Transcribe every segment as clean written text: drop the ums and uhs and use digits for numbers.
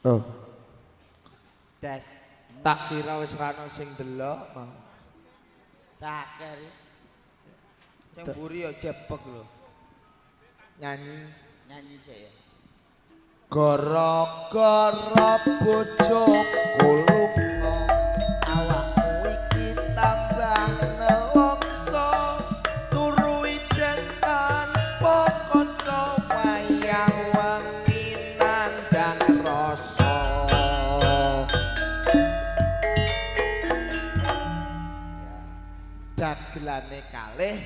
Oh. Des. Tak kira wis ra ono sing delok mau. Saker. Sing mburi ya jebek lho. Nyanyi. Nyanyi sik ya. Gara-gara bojoku lunga, awakmu iki tambah nelongso, turu ijen tanpa kanca, wayah wengi nandhang rasa. Dagelane kalih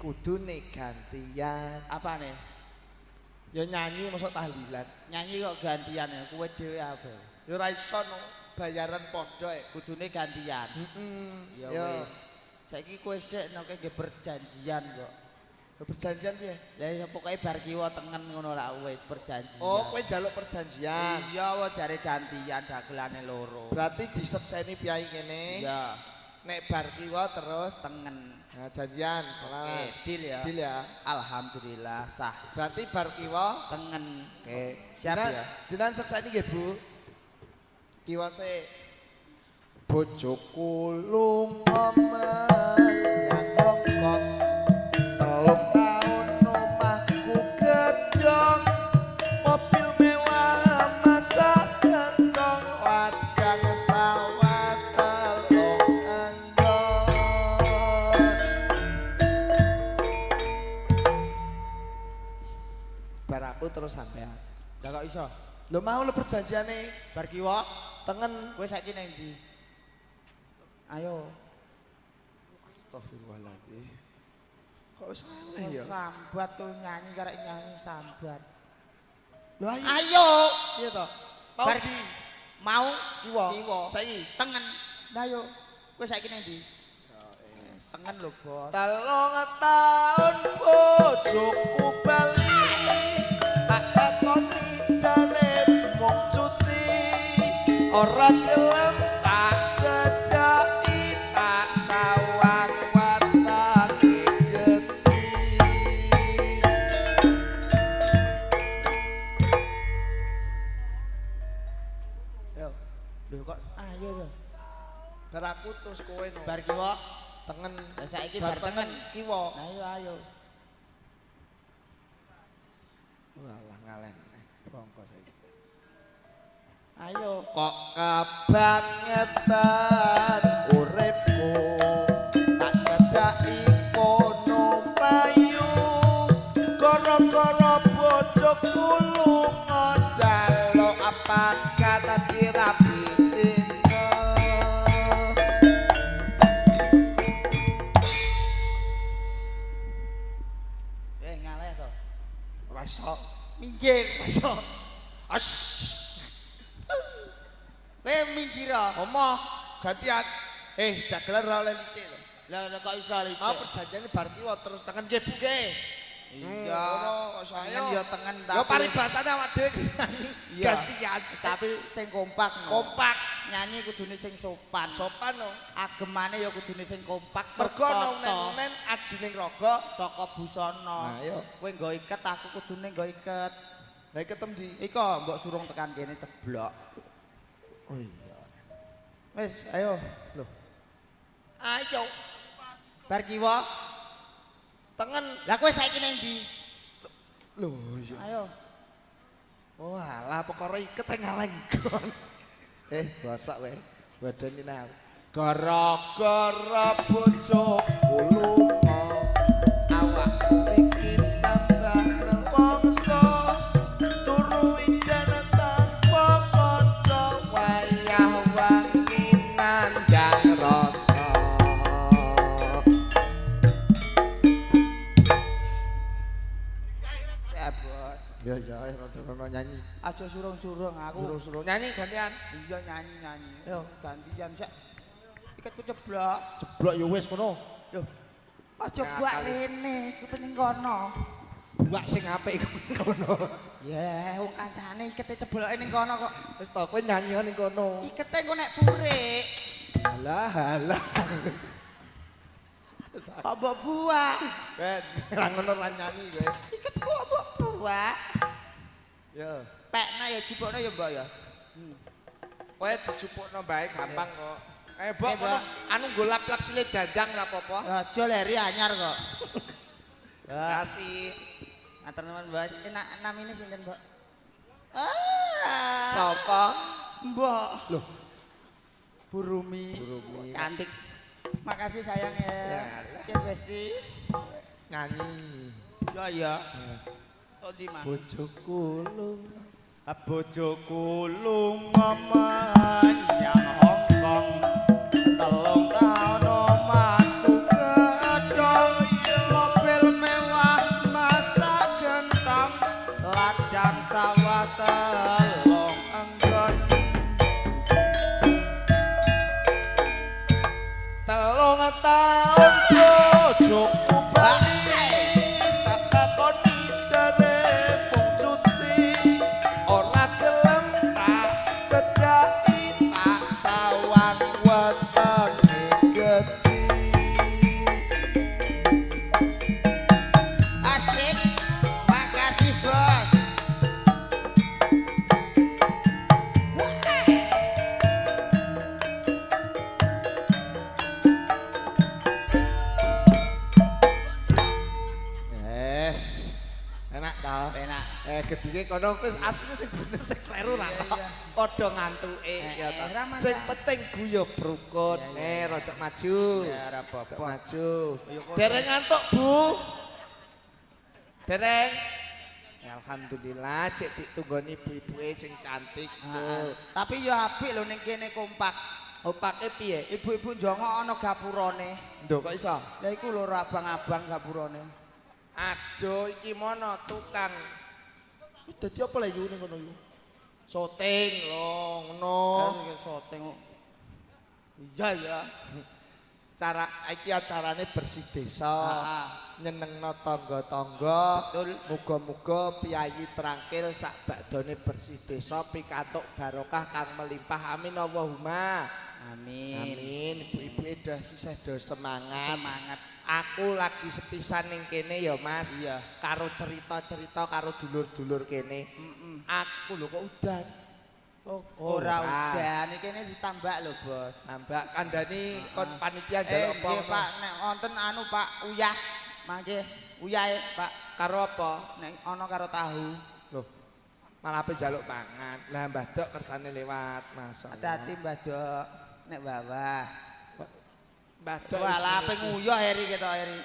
kudune gantian. Apane? Ya nyanyi mosok tahlilan. Nyanyi kok gantian ya, kowe dhewe apa? Ya ora iso no, bayaran padha e. Kudune gantian. Heeh. Ya wis. Saiki kowe sik nek nggih perjanjian kok. Ya perjanjian piye? Lah ya pokoke bar kiwa tengen ngono lah wis perjanjian. Oh, kowe njaluk perjanjian. Iya, wae jare gantian dagelane loro. Berarti disekseni piyai kene. Iya, Nek bar kiwa terus tengen. Nah, janjian. Oke, deal ya. Deal ya. Alhamdulillah sah. Berarti bar kiwa Tengen. oke. Siap ya. Jenengan sekseni nggih, Bu. Kiwa sik. Bojoku lunga menyang Hongkong. 3 taun omahku gedhong, mobil mewah masak gentong, ladang sawah 3 enggon. Bar aku terus sampean. Lah kok iso? Lho mau lho perjanjiane Bar kiwa tengen. kowe saiki nang ndi? Ayo. Astagfirullahaladzim. Kok wis aneh ya? Sambat tuh nyanyi karek nyanyi sambat. Lho ayo. Ayo. Piye to? Mau Bar di mau kiwa. Kiwa. Saiki Tengen. Lah yo. Kowe saiki nang ndi? Tengen lho, Bos. 3 taun bojoku bali, tak takoni jare mung cuti, ora gelem tak cedhaki, tak sawang watake gedhi. Yo, Lho kok ayo to. bar aku terus kowe no. Bar kiwa. Tengen. Lah saiki Bar bar tengen. kiwa. Ayo ayo. Walah ngalen. Bongko saiki. Ayo. Kok kebangetan uripku, tak cedhaki kono payu, gara-gara bojoku lunga njaluk apa kata dirabi cinta. Ngaleh to. Ora iso. Minggir. Ora iso. As. Kowe minggir ah. Omoh gantian. Dagelan ora oleh licik lho. Lah kok iso licik? Mau perjanjiane bar kiwa terus tengen nggih Bu nggih. Iya. Ngono kok iso Tengen ayo. ya tengen Ya tapi paribasane awak dhewe iki nyanyi Iya. gantian. Tapi sing kompak no. Kompak, Nyanyi kudune sing sopan. sopan no. Agemane ya kudune sing kompak. Mergo tertata. nen-nen ajining raga. Saka busana. Nah, ayo. Kowe nggo iket aku kudune nggo iket. Lah iket endi? Iko mbok surung tekan kene ceblok. Oh iya. Wis, ayo. Loh. yo. Bar kiwa. Tengen. Lah kowe saiki ning ndi? Lho iya. Ayo. Oh alah perkara iket ngalenggon. Bosok kowe. Badan ini aku. Gara-gara bojoku lunga, awakku iki tambah nelongso, turu ijen tanpa kanca, wayah wangi nandhang rasa. Ya, Bos. Ya ya, rada-rada nyanyi. Aja surung-surung aku. Surung-surung nyanyi gantian. Iya nyanyi-nyanyi. Yo. Gantian sik. Iketku ceblok. Jeblok ya wis kono. Lho. Aja Ya, buak kali. rene, ku ning kono. Buak sing apik iku kono. Ya, wong kancane ikete cebloke ning kono kok. Wis to kowe nyanyi ning kono. Ikete engko nek purik. Halah halah. Kok mbok buak? Ben, ra ngono ra nyanyi kowe. Iketku kok mbok buak? Ya. Pekna ya jipukno ya, Mbok ya. Kowe dijupukno bae gampang kok. Mbok Eh, kono Mbok. anu nggo lap-lap sile dandang ra apa-apa. Aja leri anyar kok. Ya, Kasih. matur nuwun, Bos. Enak namine sinten, Mbok? Ah. Sapa? Mbok. Loh, Bu Rumi. Bu Rumi. Cantik. Makasih sayang ya. Ya. Oke, Besti. Nyanyi. Ya ya. Tok ndi, Mas? Bojoku lunga. Bojoku lunga menyang Hong Kong. 3 taun omahku gedhong, mobil mewah masak gentong, ladang sawah 3 enggon. 3 taun bojoku bali, tak takoni jare mung cuti, ora gelem tak cedhaki, tak sawang wetenge gedhi. Asik. Makasih, Bos. Yes. Enak ta? Enak. Gedhinge kono wis asline sing bener sing kleru ra Iya, kok. iya. Padha ngantuke ya ta. Ra masalah. Sing penting guyub rukun. Iya, iya, Rada maju. Ya ora apa-apa. Rada maju. Ayo, kono. Dereng ngantuk, Bu. Dereng. Alhamdulillah cek ditunggoni ibu-ibuke sing cantik. Heeh. Tapi yo apik lho ning kene kompak. Opake piye? Ibu-ibu njongok ana gapurane. Nduk kok iso? Lah iku lho abang-abang gapurane. Aduh iki mono tukang. Dadi apa lah yu ning kono yu? Syuting lho ngono. Iki syuting kok. Iya ya. Cara iki acarane bersih desa. Heeh. Nyenengno tangga-tangga. Betul. Muga-muga piyayi Trangkil sak bakdone bersih desa pikantuk barokah kang melimpah. Amin Allahumma. Amin. Amin. Ibu-ibu dah sisih do semangat. Semangat. Aku lagi sepisan ning kene ya, Mas. Iya. Karo cerita-cerita karo dulur-dulur kene. Heeh. Aku lho kok udan. Oh, ora Ora. udan iki kene ditambak lho, Bos. Nambah kandhani kon panitia njaluk apa? Nggih, Pak, nek wonten anu Pak uyah mangke uyahe, Pak. Karo apa? Nek ana karo tahu. Loh. Malah ape njaluk pangan. Lah Mbah Dok kersane lewat, Mas. Hati-hati Mbah Dok nek bawah. Mbah Dok. Walah ape nguyah Heri ketok Heri.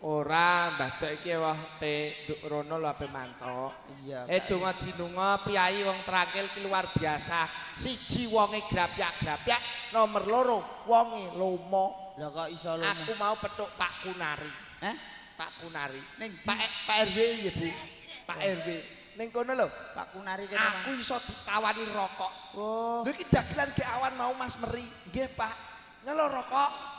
Ora, Mbah Dok iki wah te nduk rono lho ape mantok. Iya. Donga dinunga piyayi wong Trangkil ki luar biasa. Siji wonge grapyak-grapyak, nomor loro wonge lomo. Lah kok iso lomo? Aku mau petuk Pak Kunari. Hah? Pak Kunari. Ning ndi? Pak RW ya, Bu. Pak RW. Ning kono lho. Pak Kunari kene. Aku iso ditawani rokok. Oh. Lho iki dagelan ge awan mau Mas Meri. Nggih, Pak. Nyelo rokok.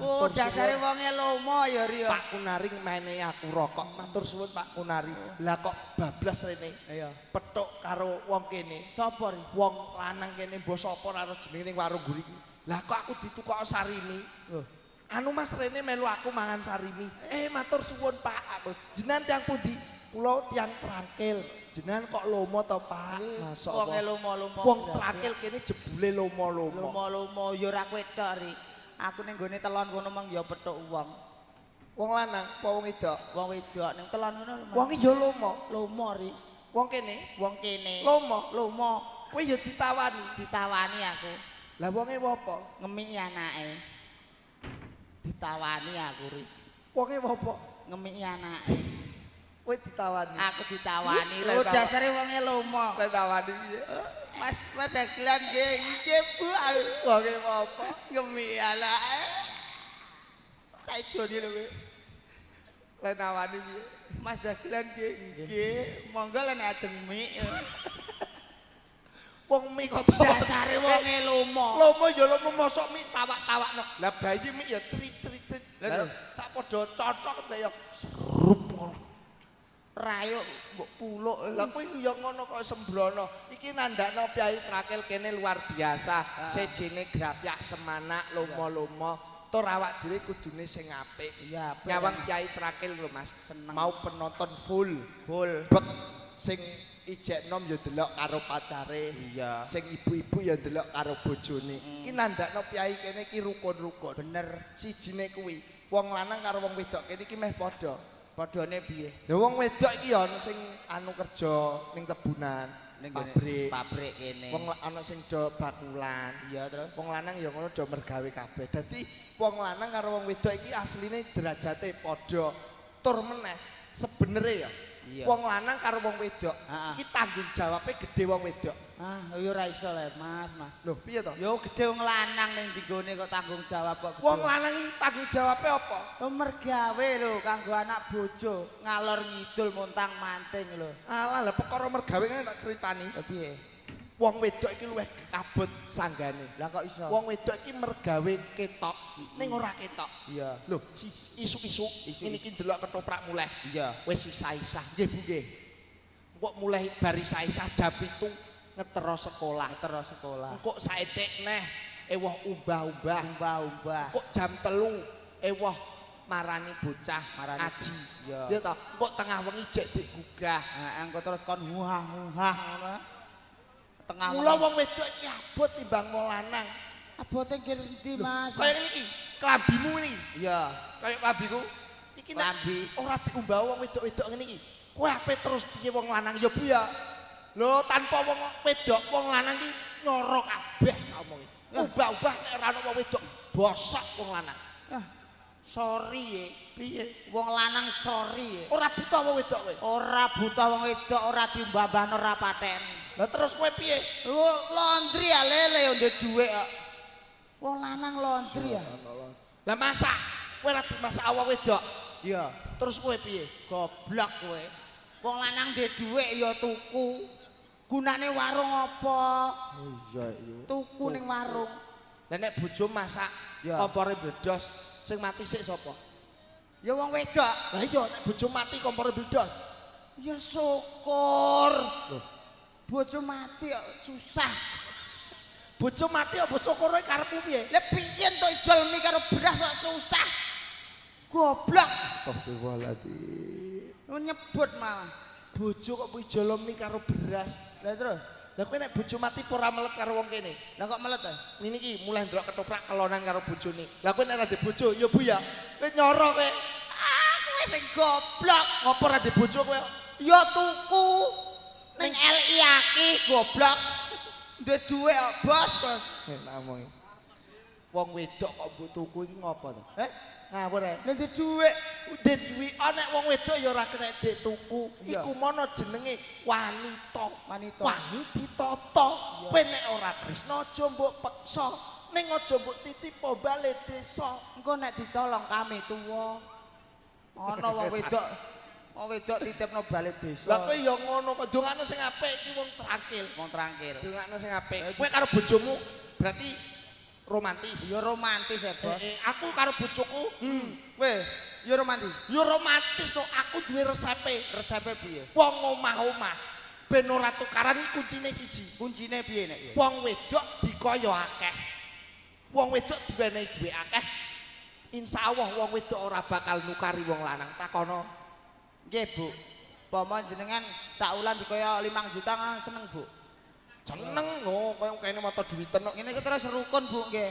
Oh, Matur dasare suwun. wonge lomo ya Ri. ya. Pak Kunari menehi aku rokok. Matur suwun Pak Kunari. Lah kok bablas rene. Iya. Petuk karo wong kene. Sopo Ri? Wong lanang kene mbok sapa ora jenenge ning warung mburi iki. Lah kok aku ditukok sarimi. Loh. Anu Mas rene melu aku mangan sarimi. Matur suwun Pak. Aku jenengan tiyang pundi? Kula tiyang Trangkil. Jenengan kok lomo to Pak? Masyaallah. Wonge lomo-lomo. Wong Trangkil kene jebule lomo-lomo. Lomo-lomo ya ora kowe tok Ri. Aku ning gone telon kono mong ya petuk wong. Wong lanang apa wong wedok? Wong wedok ning telon kono lho. Wong ya lomo. Lomo ri. Wong kene Wong kene. lomo. Lomo Kowe ya ditawani. Ditawani aku. Lah wonge apa? Ngemiki anake. Ditawani aku ri. Wonge apa? Ngemiki anake. Kowe ditawani. Aku ditawani. Lah, Lho dasare wonge lomo. Lah tawani piye? Mas, Mas dagelan nggih, nggih Bu. Wonge apa? Ngemiki anake. Kayak Joni lho kowe. Lah nawani piye? Mas dagelan nggih, nggih. Monggo lek nek ajeng mik. Wong mie kok Dasare wonge lomo. Lomo ya lomo mosok mie tawak-tawakno. Lah bayi mie ya cerit-cerit. Lah, Lah sak padha cocok ya serup ngono. Rayuk mbok puluk. Lah kuwi ya ngono kok sembrono. Iki nandakno Kyai Trakil kene luar biasa. Sejene grapyak semanak lomo-lomo. Tur awak dhewe kudune sing apik. Iya, apik. Nyawang Kyai Trakil lho Mas. Seneng. Mau penonton full. Full. Bek sing ijek nom ya delok karo pacare. Iya. Sing ibu-ibu ya delok karo bojone. Iki nandakno Kyai kene iki rukun-rukun. Bener. Sijine kuwi, wong lanang karo wong wedok kene iki meh padha. Padane piye? Lah wong wedok iki ya ana sing anu kerja ning tebunan, Ning gone pabrik. Pabrik kene. Wong ana sing do bakulan. Iya terus. Wong lanang ya ngono do mergawe kabeh. Dadi wong lanang karo wong wedok iki asline derajate padha. Tur meneh sebenere ya. Iya. Wong lanang karo wong wedok Ha-ha. iki tanggung jawabe gedhe wong wedok. Ah, ya ora iso le, Mas, Mas. Lho, piye to? Yo gedhe wong lanang ning nggone kok tanggung jawab kok gedhe. Wong lanang iki tanggung jawabe apa? Oh, mergawe lho kanggo anak bojo, ngalor ngidul montang manting lho. Alah, lah perkara mergawe ngene tak critani. Lah piye? Wong wedok iki luwih abot sanggane. Lah kok iso? Wong wedok iki mergawe ketok ning ora ketok. Iya. Lho, isuk-isuk ngene iki ndelok ketoprak muleh. Iya. Wis isah-isah. Nggih, Bu nggih. Engko mulai bar isah-isah jam 7 ngetero sekolah. Terus sekolah. Engko saetik neh ewuh umbah-umbah. Umbah-umbah. Engko jam 3 ewuh marani bocah Marani. aji. Iya. Ya toh, engko tengah wengi jek digugah. Heeh, engko terus kon huah-huah ngono. Tengah Mula wong wedok iki abot timbang wong lanang. Abote ngerti, Mas. Kaya ngene iki, klambimu ini. Iya. Kaya klambiku. Iki nek Klambi. ora diumbah wong wedok-wedok ngene iki. Kowe ape terus piye wong lanang ya Bu ya? Lho tanpa wong wedok wong lanang iki nyoro kabeh tak omongi. Ubah-ubah nek ora ana wong wedok bosok wong lanang. Ah, sorry ye. Piye? Wong lanang sorry ye. Ora buta wong wedok kowe. Ora buta wong wedok, ora diumbah-umbahno ora paten. Lah terus kowe piye? Lho laundry ya lele yo ndek dhuwit kok. Wong lanang laundry ya. Lah masak, kowe ora dimasak wong wedok. Iya. Terus kowe piye? Goblok kowe. Wong lanang ndek dhuwit ya tuku. Gunane warung apa? Oh iya iya. Tuku ning warung. Lah nek bojo masak, Ya. kompore bledos, sing mati sik sapa? Ya wong wedok. Lah iya nek bojo mati kompore bledos. Ya syukur. Loh. Bojo mati kok susah. Bojo mati apa syukur kowe karepmu piye? Lah piye entuk ijol mie karo beras kok susah. Goblok. Astagfirullahaladzim. Nyebut malah. Bojo kok ijol mie karo beras. Lah terus, Lah kowe nek bojo mati apa ora melet karo wong kene? lah kok melet ta? Ngene iki mulai ndelok ketoprak kelonan karo bojone. Lah kowe nek ora ndek bojo ya Bu ya. Kowe nyoro kowe. Ah, kowe sing goblok. Ngopo ora ndek bojo kowe? Ya tuku ning LI aki goblok. Ndek dhuwit kok, Bos, Bos. Tak omongi. Wong wedok kok mbok tuku iki ngopo to? Eh, Ngawur ae. nek ndek dhuwit Ndek duwi nek wong wedok ya ora kena dek tuku. Iya. Iku mono jenenge wanita. Wanita. Wangi ditata. Kowe nek ora tresna aja mbok peksa. Ning aja mbok titipo bale desa. Engko nek dicolong kami tuwa. Ana wong wedok, wong wedok titipno bale desa. Lah kowe ya ngono kok dongakno sing apik iki wong trangkil. Wong trangkil. Dongakno sing apik. Kowe karo bojomu berarti romantis. Ya romantis ya, Bos. Aku karo bojoku, Weh, ya romantis. ya romantis to, aku duwe resepe. Resepe piye? Wong omah-omah ben ora tukaran iki kuncine siji. Kuncine piye nek ya? Wong wedok dikaya akeh. Wong wedok diwenehi dhuwit akeh. Insyaallah wong wedok ora bakal nukari wong lanang. Takono. Nggih, Bu. Pomo jenengan sak wulan dikaya 5 juta ngono seneng, Bu. Seneng no, kaya kene mata duwiten kok. Ngene iki terus rukun, Bu, nggih.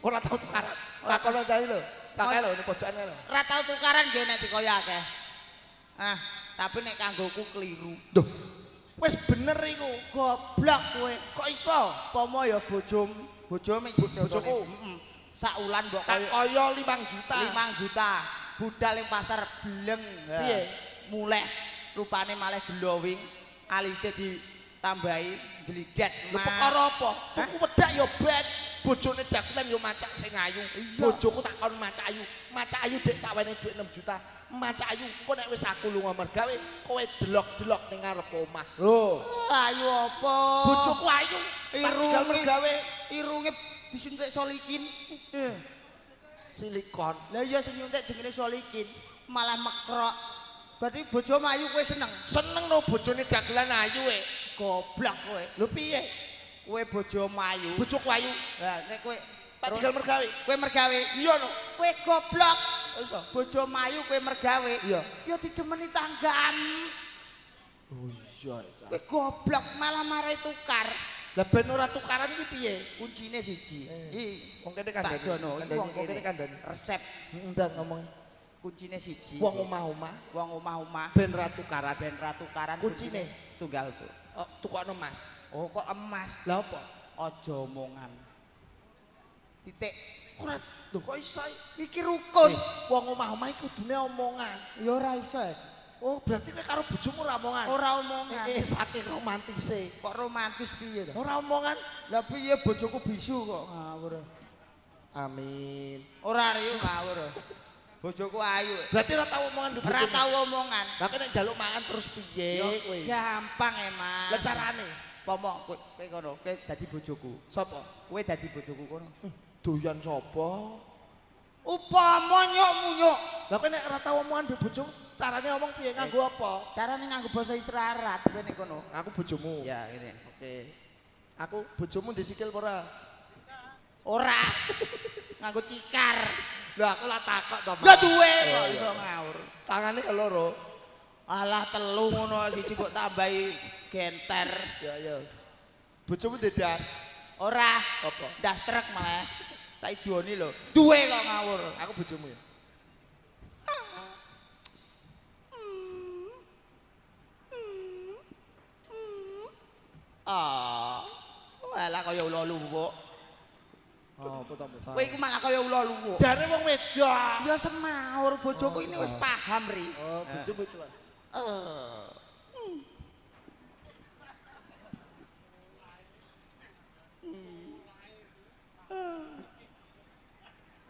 Ora tau tukaran. Takono cah lho. Kakek lho ning pojokan lho. Ora tau tukaran nggih nek dikaya akeh. Ah, tapi nek kanggoku keliru. Duh. Wis bener iku. Goblok kowe. Kok iso? Pomo ya bojomu, bojomu iki Bojoku. Heeh. Sak wulan mbok Tak kaya kaya 5 juta. 5 juta. Budal ning pasar bleng. Piye? Muleh rupane malih glowing, alise ditambahi jlidet. Lho perkara apa? Tuku wedak ya ben. Bojone dagelan ya macak sing ayu. Bojoku tak kon macak ayu. Macak ayu dek tak wenehi dhuwit 6 juta. Macak ayu engko nek wis aku lunga mergawe kowe delok-delok ning ngarep omah. Lho, Ayu apa? bojoku ayu. Tinggal mergawe irunge disuntik solikin. Silikon. Lah iya sing nyuntik jenenge solikin, malah mekrok. Berarti bojomu ayu kowe seneng. Seneng no bojone dagelan ayu e. Goblok kowe. Lho piye? Kowe bojomu ayu. Bojoku ayu. Lah nek kowe Tak tinggal mergawe. kowe mergawe. Iya no. Kowe goblok. Iso. Bojomu ayu kowe mergawe. Iya. Ya didemeni tanggan. Oh iya. Kowe goblok malah marai tukar. Lah ben ora tukaran iki piye? Kuncine siji. Iki Wong kene tak kandhani. dono, iki wong Wong kene kandhani. Resep Ndang ngomong. kuncine siji. Wong omah-omah Wong omah-omah ben ra tukaran. ben ra tukaran Kuncine? setunggal tuh. Oh, tukokno emas. Oh kok emas? Lah apa? Aja omongan. Titik. Ora lho kok iso? Iki rukun. Wong omah-omah iki kudune omongan. Ya ora iso. Oh, berarti kowe karo bojomu ora omongan. Ora omongan. Saking romantise. Kok romantis piye to? Ora omongan. Lah piye bojoku bisu kok ngawur. Amin. Ora riyu ngawur. Bojoku ayu. Berarti ora tau omongan mbek Ora bojomu. tau omongan. Lah kok nek njaluk mangan terus piye kowe? Gampang emang. Lah carane Pomo kowe kowe kono, kowe dadi bojoku. sapa? Kowe dadi bojoku kono. Doyan sapa? Upama nyuk munyuk. Lah kowe nek ora tau omongan mbek bojomu, carane omong piye nganggo apa? Carane nganggo basa isyarat kowe ning kono. Aku bojomu. Ya ngene. Oke. Aku bojomu ndek sikil apa ora? Ora. Nganggo cikar. Lah aku lah takok to. Ya duwe kok Oh, iya. iso ngawur. Tangane ya loro. Alah telu ngono siji kok tambahi genter. Ya ya. Bojomu ndek das. Ora. Apa? Ndas truk malah. Tak idoni lho. Duwe kok ngawur. Aku bojomu ya. Ah. Malah kaya ula luwuk. Oh, apa to? Kowe iku malah kaya ula luwuk. Jare wong wedok. Ya semaur bojoku ini wis paham ri. Oh, bojomu coba.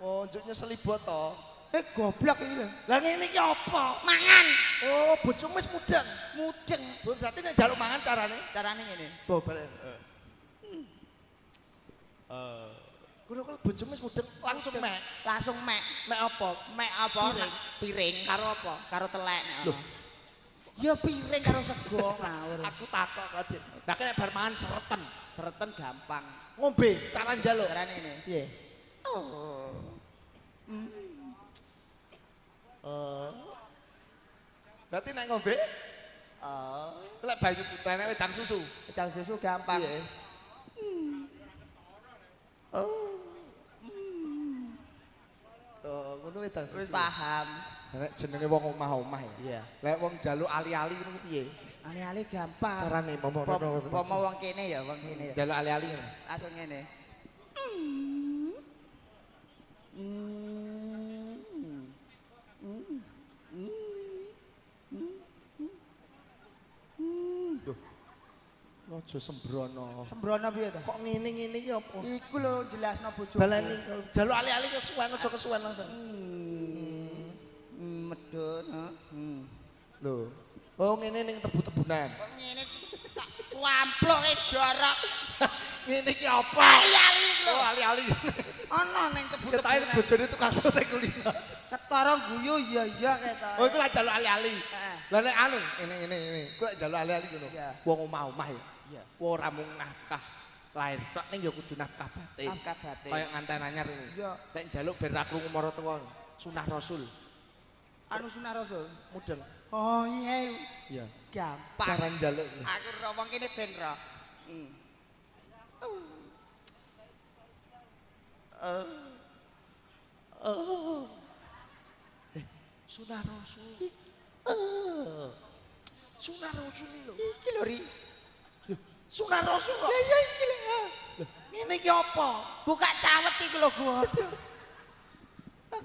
Oh, njuk nyeseli to. Eh goblok iki lho. Lah ngene iki apa? Mangan. Oh, bojomu wis mudeng. Mudeng. Berarti nek njaluk mangan carane Carane ngene. bobel. Kulo kalau bojomu wis mudeng langsung mek. Langsung mek. Mek apa? Mek apa? Piring. Piring Karo apa? karo telek nek. Loh. Ya piring karo sego ngawur. Aku takok kok, Dik. Lah nek bar mangan sereten. Sereten gampang. Ngombe cara njaluk. Carane ngene. Piye? Berarti nek ngombe lek banyu putih nek wedang susu. Wedang susu gampang. Piye? Oh, ngono wedang susu. Wis paham. Nek jenenge wong omah-omah ya. Iya. Lek wong njaluk ali-ali ngono piye? Ali-ali gampang. Carane momo Pomo wong kene ya, wong kene ya. Njaluk ali-ali ngono. Langsung ngene. Aja sembrono. Sembrono piye to? Kok ngene-ngene iki apa? Iku lho jelasno bojoku. Baleni njaluk ali-ali kesuwen aja kesuwen langsung. Medun, heeh. Lho. Oh ngene ning tebu-tebunan. Kok ngene tak swamploke jorok. Ngene iki apa? Ali-ali iku lho. Oh ali-ali. Ana ning Ketoke tebu-tebunan. bojone tukang sate kulino. Ketara guyu iya iya ketoke. Oh iku lak njaluk ali-ali. Heeh. Lah nek anu ngene ngene ngene. Iku lak njaluk ali-ali ngono. Iya. Wong omah-omah ya. Iya. Ora mung nafkah lahir tok ning ya kudu nafkah batin. Nafkah batin. Kaya nganten anyar ini. Iya. Nek njaluk ben ra krungu maratuwa. Sunah Rasul. Anu sunah Rasul. Mudeng. Oh iya. Iya. Gampang. Cara njaluk. Aku ro wong kene ben ro. Sunah Rasul. Sunah Rasul iki lho. Iki lho Ri. Sunah Rasul kok. Lah iya iki lho. Ngene iki apa? Buka cawet iku lho gua.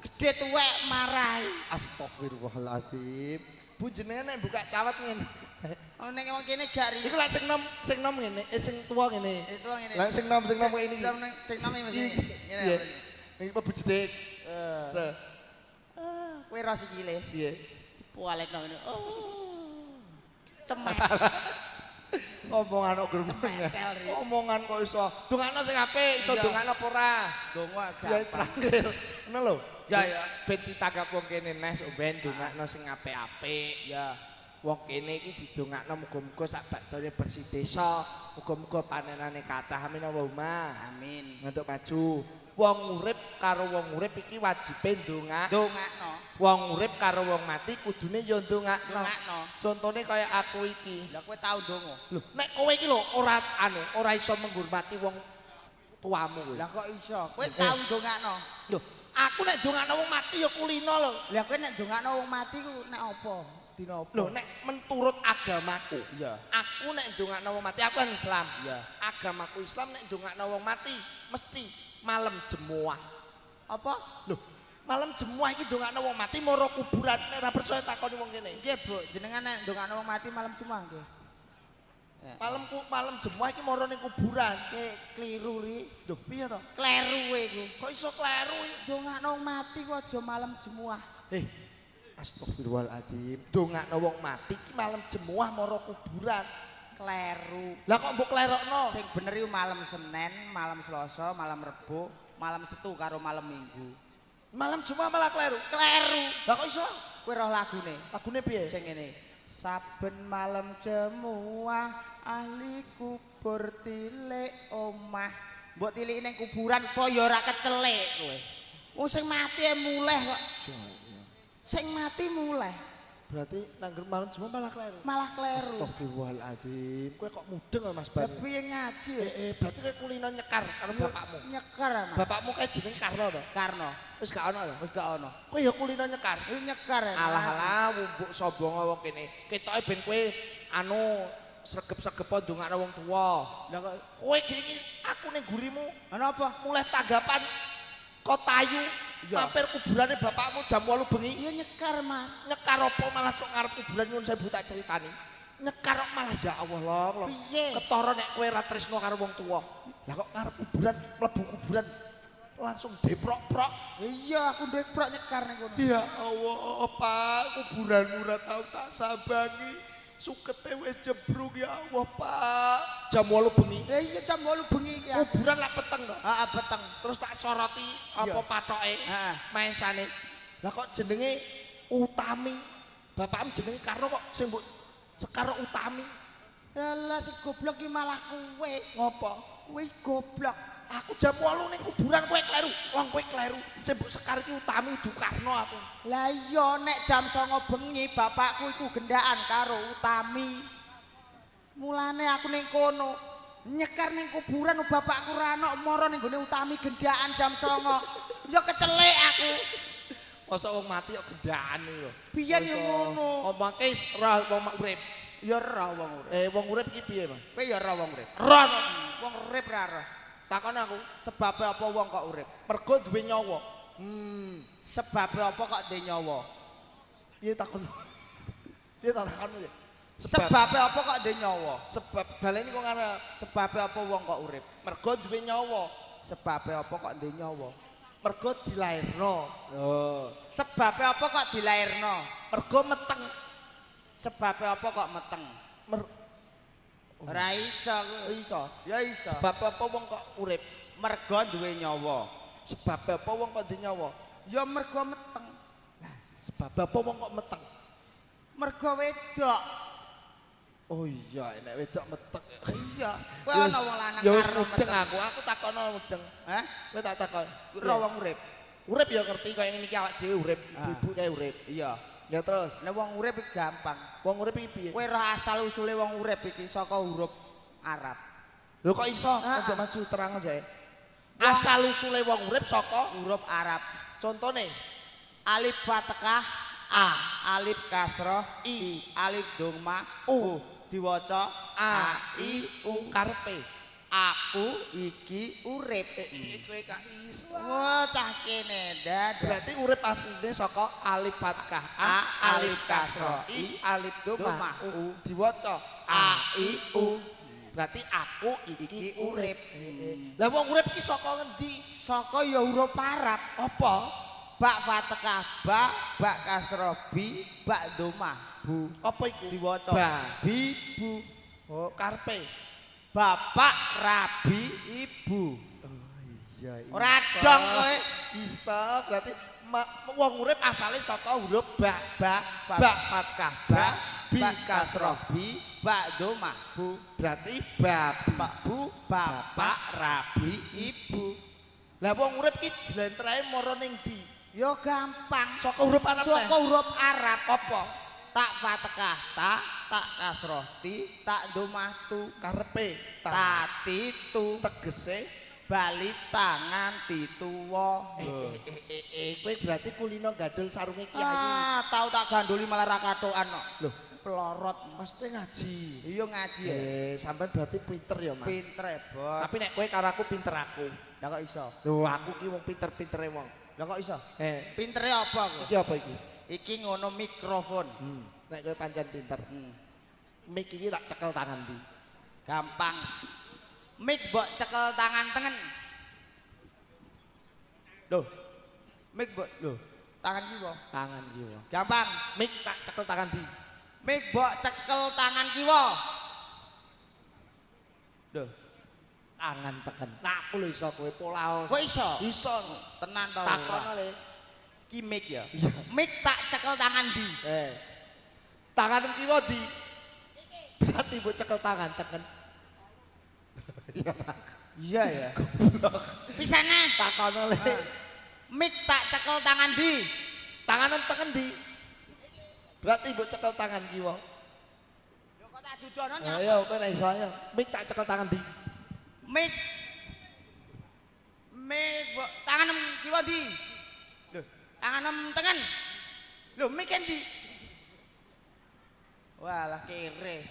Gede tuwek marahi. Astagfirullahaladzim. Bu jenengan nek buka cawet ngene. Oh nek wong kene gak Ri. Iku lak sing nom ngene, sing tuwa ngene. Itu ngene. Lah sing nom kaya ini. Sing nom iki mesti. Ngene. Iya. Iki mlebu jedhek. Eh. Kowe ro sikile. Piye? Dipualekno ngene. Oh. Cemet. Omongan kok gremeng. Cemetel, Ri. Omongan kok iso. Dongakno sing apik, iso Iya. dongakno apa ora? Donga Ya gampang. terakhir. Ngono lho. Ya, ya. Ben ditanggap wong kene nes ben dongakno sing apik-apik. Ya. Wong kene iki didongakno muga-muga sak bakdane bersih desa, muga-muga panenane kathah. Amin Allahumma. Amin. Ngantuk maju. Wong urip karo wong urip iki wajibe ndongak. Dongakno. Wong urip karo wong mati kudune ya ndongakno. Dongakno. Contone kaya aku iki. Lah kowe tau ndonga? Lho, nek kowe iki lho ora anu, ora iso menghormati wong tuamu kowe. Lah kok iso? Kowe tau ndongakno? Lho, aku nek ndongakno wong mati ya kulino lho. Lah kowe nek ndongakno wong mati ku nek apa? Dina apa? Lho, nek menturut agamaku, Iya. aku nek ndongakno wong mati, aku kan Islam. Iya. Agamaku Islam nek ndongakno wong mati mesti malam jemuah. Apa? Lho, malam jemuah iki ndongakno wong mati mara kuburan. Nek ora percaya takoni wong kene. Nggih, Bu, jenengan nek ndongakno wong mati malam Jumat nggih. Malam jemuah iki mara ning kuburan. Ki kliru Ri. Lho, piye to? Kleru kowe iku. Kok iso kleru iki? Ndongakno wong mati ku aja malam Jumat. Astagfirullahaladzim. Dongakno wong mati iki malam jemuah mara kuburan. Kleru. Lah kok mbok klerokno? Sing bener iku malam Senin, malam Selasa, malam Rebo, malam Setu karo malam Minggu. Malam Jumat malah kleru. Kleru. Lah kok iso? Kowe roh lagune. Lagune piye? Sing ngene. Saben malam jemuah ahli kubur tilik omah. Mbok tiliki ning kuburan apa ya ora kecelik kowe. Wong sing mati e muleh kok. Sing mati muleh, Berarti nangger malam Jumat malah kleru. malah kleru. Astagfirullahaladzim. Kowe kok mudeng kok Mas Lah Bani? piye ngaji? Berarti kowe kulino nyekar karo bapakmu. Nyekar Mas. Bapakmu kae jeneng Karno to? Karno. Wis gak ono to? Wis gak ono. Kowe ya kulino nyekar. Wis nyekar. ya, Mas. Alah alah wumbuk sombong wong kene. Ketoke ben kowe anu sregep-sregep ndongakno wong tuwa. Lah kok Kowe iki aku ning gurimu ana apa? mulai tanggapan Kotayu Iya. mampir kuburane bapakmu jam 8 bengi. Iya nyekar Mas. Nyekar apa malah kok ngarep kuburan nyuwun sewu tak ceritani. Nyekar kok malah ya Allah long, long. Piye? Ketara nek kowe ora tresno karo wong tuwa. Lah kok ngarep kuburan mlebu kuburan langsung deprok-prok. Iya aku ndeprok nyekar ning kono. Ya Allah, Pak, kuburanmu ora tau tak sambangi. Sukete wis jebrung ya Allah, Pak. Jam 8 bengi. Lah iya jam 8 bengi iki. Kuburan lak peteng to. Heeh peteng. Terus tak soroti apa patoke, Heeh. maesane. Lah kok jenenge Utami. Bapakmu jenenge Karno kok sing mbok Sekar Utami. Lah sing goblok iki malah kowe. Ngopo? Kowe goblok. Aku jam 8 ning kuburan kowe kleru. Wong kowe kleru. Sing mbok Sekar iki Utami udu Karno aku. Lah iya nek jam 09.00 bengi bapakku iku gendaan karo Utami. Mulane aku ning kono nyekar ning kuburan bapakku ra ono mara ning gone Utami gendaan jam 09.00. Ya kecelik aku. Masa wong mati kok gendaan iki lho. Biyen ya ngono. Omongke ora wong urip. Ya ora wong urip. Wong urip iki piye, Mas? Kowe ya ora wong urip. Ora to. Wong urip ra ora. Takon aku, Sebabe apa wong kok urip? mergo duwe nyawa. Sebabe apa kok duwe nyawa? Piye takon? Piye tak takonmu ya? Sebab Sebabe apa kok duwe nyawa? sebab baleni kok ngarep. Sebabe apa wong kok urip? Mergo duwe nyawa, Sebabe apa kok duwe nyawa? mergo dilairno. Oh. Sebabe apa kok dilairno? Mergo meteng. Sebabe apa kok meteng? Ora iso kowe. Iso. Ya iso. Sebab apa wong kok urip? Mergo duwe nyawa. Sebab apa wong kok duwe nyawa? Ya mergo meteng. Sebab apa wong kok meteng? Mergo wedok. Oh iya, nek wedok meteng. Iya. Kowe ana wong lanang Ya wis karo mudeng meteng. aku takono mudeng. Hah? Kowe tak takon. Ora wong urip. Urip ya ngerti kaya ngene iki awak dhewe urip, Ah. ibu-ibu kae urip. Iya. Ya terus, Nek wong urip iki gampang. wong urip iki piye? Kowe roh asal usule wong urip iki saka huruf Arab. Lho kok iso? Ah, Ojo ah. maju terang aja. Asal usule wong urip saka huruf Arab. Contone alif fathah A, alif kasroh I, alif dhamma U, diwaca A I U karepe. Aku iki urip. Kowe gak iso. Wah, cah kene dadah. Berarti urip asline saka alif fathah A, alif kasroh I, alif dhamma U, diwaca A I U. Berarti aku iki urip. Lah wong urip iki saka ngendi? Saka ya huruf Arab. Apa? Ba fathah ba, ba kasroh bi, ba dhamma bu. Apa iku? Diwaca Ba. bi bu. Oh, karepe. Bapak rabi ibu. Oh iya. Ora dong kowe. Isa berarti wong urip asale saka huruf ba. Ba Ba fathah ba, bi kasroh bi, ba dhamma bu. Berarti ba bu, Bapak rabi ibu. Lah wong urip ki jlentrehe mara ning ndi? Ya gampang. Saka huruf Arab. Saka huruf Arab. Apa? Tak fathah ta, tak kasroh ti, tak dhamma tu. Karepe ta, Tati tu tegese bali tangan tuwa. Kowe berarti kulino gandul sarunge kiai. Ah, tau tak ganduli malah ra katokan kok. Loh, pelorot. Maksudnya ngaji. Iya ngaji ya. Sampean berarti pinter ya, Mas. Pinter ya, Bos. Tapi nek kowe karo aku pinter aku. Lah kok iso? Lho, aku ki wong pinter-pintere wong. Lah kok iso? Pintere apa aku? Iki apa iki? Iki ngono mikrofon. Nek kowe pancen pinter. Mic iki tak cekel tangan ndi? Gampang. Mic mbok cekel tangan tengen. Loh. Mic mbok lho, tangan kiwa. Tangan kiwa. Gampang. Mic tak cekel tangan ndi? Mic mbok cekel tangan kiwa. Loh, Tangan teken. Nah, aku lho iso kowe pola. kok iso? Iso. Tenan ta ora? Takono le. Ki mic ya. Mic tak cekel tangan ndi? Tangan kiwa di. Berarti mbok cekel tangan teken. Iya ya. Pisane. Takono le. Mic tak cekel tangan ndi? Tangan teken di. Berarti mbok cekel tangan kiwa. Lho kok tak judono nyapa? Ayo kowe nek iso ayo. Mic tak cekel tangan di. Mic. Mic mbok tangan kiwa ndi? Lho, tangan tengen. Lho mic endi? Walah kere.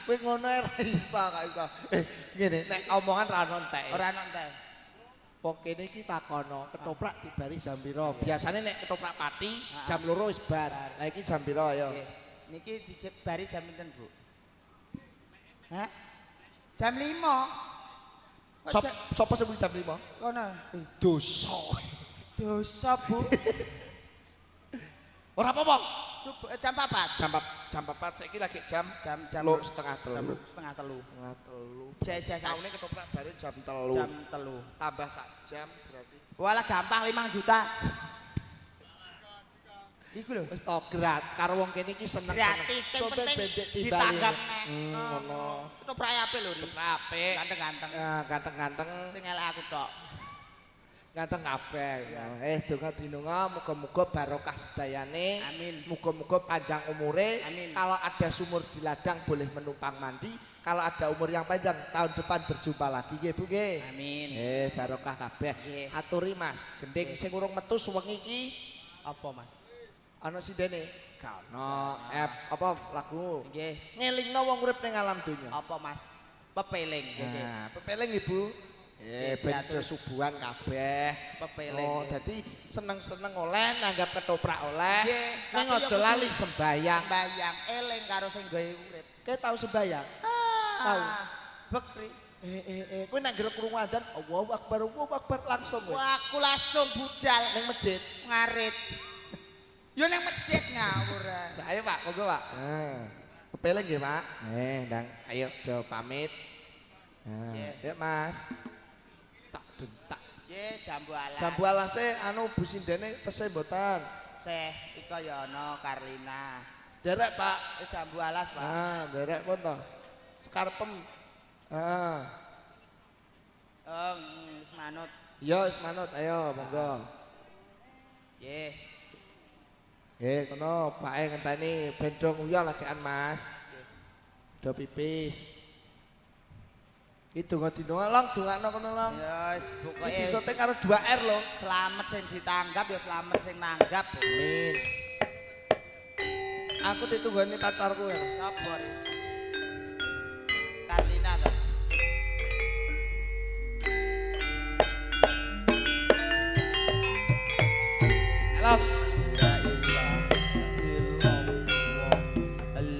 Kowe ngono ae ora iso gak iso. Ngene nek omongan ra ono enteke. Ora ono entek. Wong kene iki takono, ketoprak dibari jam pira? Biasane nek ketoprak pati jam 2 wis bar. Lah iki jam pira ayo? Nggih. Niki dibari jam pinten, Bu? Hah? Jam 5. Sop, sapa sing muni jam 5? Kono. Dosa. Dosa, Bu. Ora apa-apa. Subuh jam 4. Jam 4 saiki lagi jam Jam jam 2.30. Jam 2.30. 2.30. Jasa Taune ketoprak bare jam 3. jam 3. Tambah sak jam berarti. Walah gampang 5 juta. Iku lho. Wis to grat karo wong kene iki seneng-seneng. Gratis sing penting ditanggap neh. Ngono. Ketoprak apik lho, Ri. Apik. Ganteng-ganteng. Ah, ganteng-ganteng. Sing elek aku tok. Ganteng kabeh. Donga dinonga muga-muga barokah sedayane. Amin. Muga-muga panjang umure. Amin. Kalau ada sumur di ladang boleh menumpang mandi. Kalau ada umur yang panjang tahun depan berjumpa lagi nggih Bu nggih. Amin. Barokah kabeh. Nggih. Aturi Mas, gending sing urung metu suwengi iki Apa, Mas? ana sindene? Gak ono. Apa lagu? Nggih. Ngelingno wong urip ning alam donya. Apa, Mas? Pepeling nggih. Nah, pepeling Ibu. Ben do subuhan kabeh. Pepeling. Oh, dadi seneng-seneng oleh nanggap ketoprak oleh. Nggih, Ning tapi aja ya lali sembayang. Sembayang eling karo sing gawe urip. Kowe tau sembayang? Tau. Bekri. Kowe nek ngerep krungu adzan Allahu Akbar, Allahu Akbar langsung kowe. Wah, aku langsung budal Ning masjid. Ngarit. Yo ning masjid ngawur. Ayo Pak, monggo Pak. Nah, pepeling nggih Pak. Ndang, ayo do pamit. Nah, Nggih. yuk Mas. Tak dentak. Nggih, jambu alas. Jambu alase anu Bu Sindene tesih mboten. Seh, iko ya ana Karlina. Derek Pak. Jambu alas, Pak. Ah, derek pun to. Skarpem. Ah. Oh, wis manut. Ya wis manut, ayo monggo. Nggih. Nggih, kono pake ngenteni ben do nguyah lagekan Mas. Do pipis. Iki donga dinonga long dongakno kono long. Ya wis pokoke Iki disoting karo 2R lho. Slamet sing ditanggap ya slamet sing nanggap. Amin. Aku ditunggoni pacarku ya. Sapa? Karlina to. Halo. La ilaha illallah,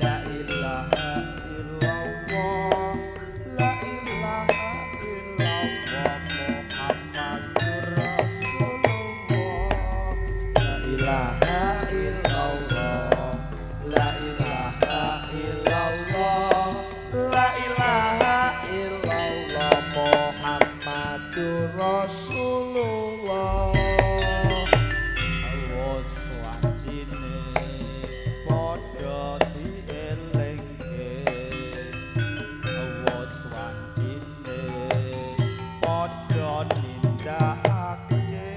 la ilaha illallah, la ilaha illallah Muhammadur Rasulullah. La ilaha illallah, la ilaha illallah, la ilaha illallah Muhammadur Rasulullah. Wos wancine padha dielingke, wos wancine padha nindakake,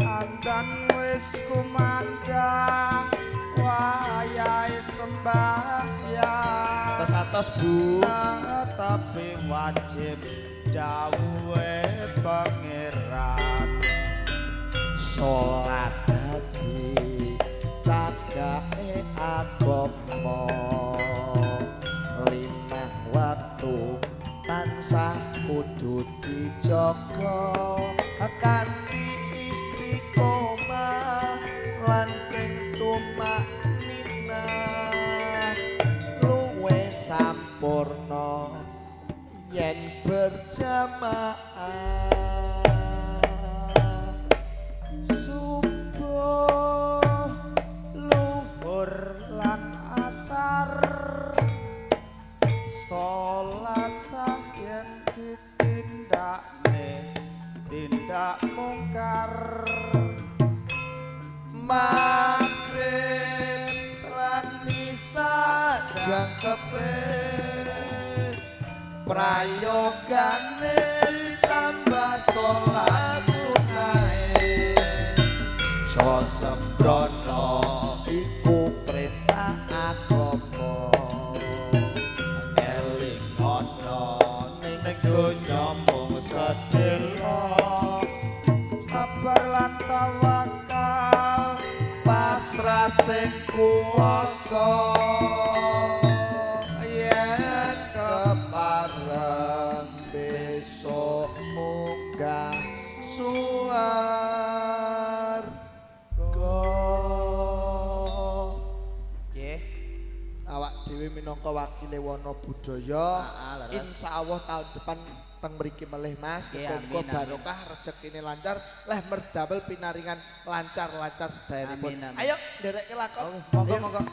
andan wis kumandang wayahe sembahyang. Atos-atos Bu. Tapi wajib dawuhe pangeran. Salat dadi cagake agama, limang waktu tansah kudu dijaga kanthi istiqomah lan sing tumakninah luwih sampurna yen berjamaah. Subuh, luhur lan asar, salat sah yen ditindakne tindak mungkar. Maghrib lan isya jangkepe prayogane ditambah salat sunahe. Jo sembrono iku perintah agama, Eling ana ning donya mung sedhela, sabar lan tawakal, pasrah sing kuwasa yen kepareng besok munggah suwarga. Nggih. Awak dhewe minangka wakile wana budaya, Heeh, leres. insyaallah tahun depan teng mriki melih Mas. Nggih, Muga-muga amin, amin. barokah, rezekine lancar, leh merdamel pinaringan lancar-lancar sedayanipun. Amin, amin. Ayo nderekke lakon. Monggo Ayo. monggo.